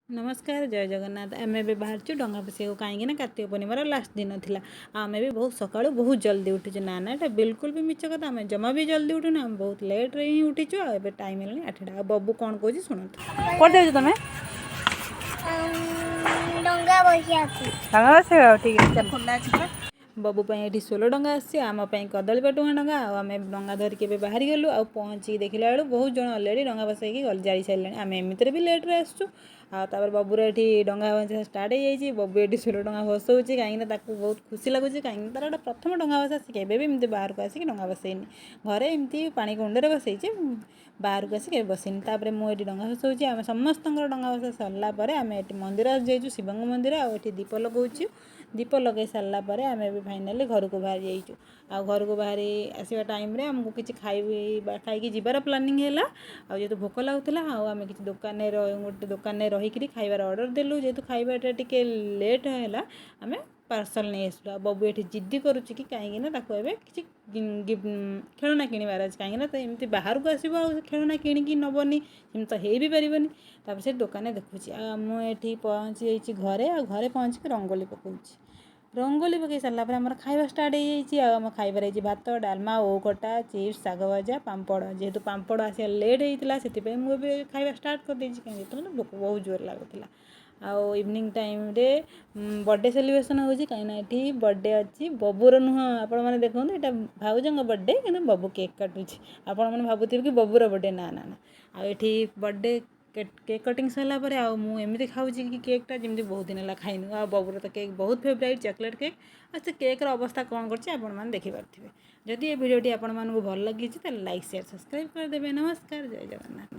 ନମସ୍କାର, ଜୟ ଜଗନ୍ନାଥ। ଆମେ ଏବେ ବାହାରିଛୁ ଡଙ୍ଗା ଭସେଇବାକୁ, କାହିଁକି ନା କାର୍ତ୍ତିକ ପୂର୍ଣ୍ଣିମାର ଲାଷ୍ଟ ଦିନ ଥିଲା ଆଉ ଆମେ ବି ବହୁତ ସକାଳୁ ବହୁତ ଜଲ୍ଦି ଉଠିଛୁ। ନା ନା, ଏଇଟା ବିଲକୁଲ ବି ମିଛ କଥା। ଆମେ ଜମା ବି ଜଲ୍ଦି ଉଠୁନୁ, ଆମେ ବହୁତ ଲେଟ୍ରେ ହିଁ ଉଠିଛୁ। ଆଉ ଏବେ ଟାଇମ୍ ହେଲାଣି 8ଟା। ଆଉ ବବୁ କ'ଣ କହୁଛି ଶୁଣନ୍ତୁ। କୁଆଡ଼େ ଯାଉଛ ତମେ? ଡଙ୍ଗା ବସିବାକୁ। ଡଙ୍ଗା ବସେଇବ? ଠିକ୍ ଅଛି, ଖୋଲା ଅଛି ପରା। ବବୁ ପାଇଁ ଏଠି ସୋଲ ଡଙ୍ଗା ଆସିଛି, ଆମ ପାଇଁ କଦଳୀ ପାଟୁଆ ଡଙ୍ଗା। ଆଉ ଆମେ ଡଙ୍ଗା ଧରିକି ଏବେ ବାହାରି ଗଲୁ। ଆଉ ପହଞ୍ଚିକି ଦେଖିଲା ବେଳକୁ ବହୁତ ଜଣ ଅଲରେଡ଼ି ଡଙ୍ଗା ବସେଇକି ଯାଇ ସାରିଲେଣି। ଆମେ ଏମିତିରେ ବି ଲେଟ୍ରେ ଆସିଛୁ। ଆଉ ତାପରେ ବବୁର ଏଠି ଡଙ୍ଗା ଭସା ଷ୍ଟାର୍ଟ ହେଇଯାଇଛି। ବବୁ ଏଠି ସୋଲ ଡଙ୍ଗା ଭସଉଛି, କାହିଁକିନା ତାକୁ ବହୁତ ଖୁସି ଲାଗୁଛି, କାହିଁକିନା ତାର ଗୋଟେ ପ୍ରଥମ ଡଙ୍ଗା ଭସା। ସେ କେବେ ବି ଏମିତି ବାହାରକୁ ଆସିକି ଡଙ୍ଗା ଭସେଇନି। ଘରେ ଏମିତି ପାଣି କୁଣ୍ଡରେ ବସେଇଛି, ବାହାରକୁ ଆସି କେବେ ବସେଇନି। ତାପରେ ମୁଁ ଏଠି ଡଙ୍ଗା ଭସଉଛି। ଆମେ ସମସ୍ତଙ୍କର ଡଙ୍ଗା ଭସା ସରିଲା ପରେ ଆମେ ଏଠି ମନ୍ଦିର ଆସିଯାଇଛୁ, ଶିବଙ୍କ ମନ୍ଦିର। ଆଉ ଏଠି ଦୀପ ଲଗାଉଛୁ। ଦୀପ ଲଗାଇ ସାରିଲା ପରେ ଆମେ ଏବେ ଫାଇନାଲି ଘରକୁ ବାହାରି ଯାଇଛୁ। ଆଉ ଘରକୁ ବାହାରି ଆସିବା ଟାଇମ୍ରେ ଆମକୁ କିଛି ଖାଇବା ଖାଇକି ଯିବାର ପ୍ଲାନିଂ ହେଲା। ଆଉ ଯେହେତୁ ଭୋକ ଲାଗୁଥିଲା, ଆଉ ଆମେ କିଛି ଦୋକାନରେ, ଗୋଟେ ଦୋକାନରେ ରହିକିରି ଖାଇବାର ଅର୍ଡ଼ର ଦେଲୁ। ଯେହେତୁ ଖାଇବାଟା ଟିକେ ଲେଟ୍ ହେଲା, ଆମେ ପାର୍ସଲ୍ ନେଇ ଆସିଲୁ। ଆଉ ବବୁ ଏଠି ଜିଦ୍ଦି କରୁଛି କି, କାହିଁକି ନା ତାକୁ ଏବେ କିଛି ଖେଳନା କିଣିବାର ଅଛି, କାହିଁକିନା ତ ଏମିତି ବାହାରକୁ ଆସିବ ଆଉ ଖେଳନା କିଣିକି ନେବନି, ସେମିତି ତ ହେଇ ବି ପାରିବନି। ତାପରେ ସେ ଦୋକାନରେ ଦେଖୁଛି। ଆଉ ମୁଁ ଏଠି ପହଞ୍ଚି ଯାଇଛି ଘରେ। ଆଉ ଘରେ ପହଞ୍ଚିକି ରଙ୍ଗୋଲି ପକାଉଛି। ରଙ୍ଗୋଲି ପକାଇ ସାରିଲା ପରେ ଆମର ଖାଇବା ଷ୍ଟାର୍ଟ ହେଇଯାଇଛି। ଆଉ ଆମ ଖାଇବାରେ ହେଇଛି ଭାତ, ଡାଲମା, ଓଉ ଖଟା, ଚିପ୍ସ, ଶାଗ ଭଜା, ପାମ୍ପଡ଼। ଯେହେତୁ ପାମ୍ପଡ଼ ଆସିବା ଲେଟ୍ ହେଇଥିଲା, ସେଥିପାଇଁ ମୁଁ ଏବେ ଖାଇବା ଷ୍ଟାର୍ଟ କରିଦେଇଛି, କାହିଁକି ଯେତେବେଳେ ଭୋକ ବହୁତ ଜୋରେ ଲାଗୁଥିଲା। ଆଉ ଇଭିନିଂ ଟାଇମ୍ରେ ବର୍ଥଡ଼େ ସେଲିବ୍ରେସନ୍ ହେଉଛି, କାହିଁକିନା ଏଠି ବର୍ଥଡ଼େ ଅଛି, ବବୁର ନୁହଁ। ଆପଣମାନେ ଦେଖନ୍ତୁ, ଏଇଟା ଭାଉଜଙ୍କ ବର୍ଥଡ଼େ, କିନ୍ତୁ ବବୁ କେକ୍ କାଟୁଛି। ଆପଣମାନେ ଭାବୁଥିବେ କି ବବୁର ବର୍ଥଡ଼େ। ନା ନା ନା। ଆଉ ଏଠି ବର୍ଥଡ଼େ କେକ୍ କଟିଂ ସରିଲା ପରେ ଆଉ ମୁଁ ଏମିତି ଖାଉଛି କି କେକ୍ଟା, ଯେମିତି ବହୁତ ଦିନ ହେଲା ଖାଇନୁ। ଆଉ ବବୁର ତ କେକ୍ ବହୁତ ଫେବରାଇଟ୍, ଚକୋଲେଟ୍ କେକ୍। ଆଉ ସେ କେକ୍ର ଅବସ୍ଥା କ'ଣ କରିଛି, ଆପଣମାନେ ଦେଖିପାରୁଥିବେ। ଯଦି ଏ ଭିଡ଼ିଓଟି ଆପଣମାନଙ୍କୁ ଭଲ ଲାଗିଛି, ତାହେଲେ ଲାଇକ୍, ସେୟାର, ସବସ୍କ୍ରାଇବ୍ କରିଦେବେ। ନମସ୍କାର, ଜୟ ଜଗନ୍ନାଥ।